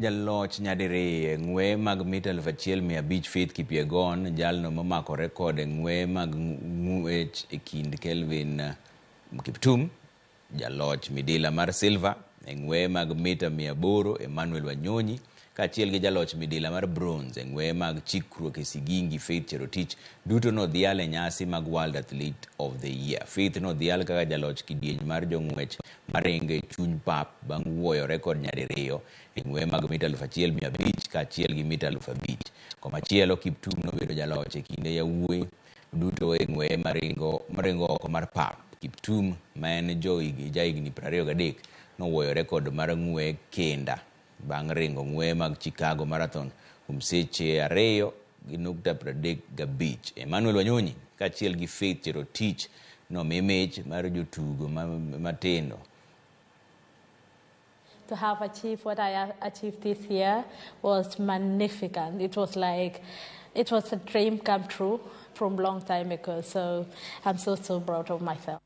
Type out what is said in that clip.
Jaloch nyadiriyo e ng'weye mag mita 1500 Faith Kipyegon, jalno momako rekod e ng'weye mag ng'wech e kind Kelvin Kiptum, jaloch midila mar silver e ng'weye mag mita 800 Emmanuel Wanyonyi, kaachiel gi jaloch midila mar bronze e ng'weye mag chikruok e sigingi Faith Cherotich, duto nodhial e nyasi mag World Athlete of the Year. Faith nodhial kaka jaloch kidieny mar jong'wech maringo e chuny pap bang' wuoyo rekod nyadiriyo e ng'weye mag mita 1500 kaachiel gi mita 5000. Komachielo, Kiptum nobedo jaloch e kinde yawuoyi duto e ng'weye maringo oko mar pap. Kiptum, ma en jahigni 23, nowuoyo rekod mar ng'weye kenda bang' ringo ng'weye mag Chicago Marathon kuom seche 2:35. Emmanuel Wanyonyi kaachiel gi Faith Cherotich nomi mich mar jotugo matindo. To have achieved what I achieved this year was magnificent. It was like, it was a dream come true from long time ago. So I'm so, so proud of myself.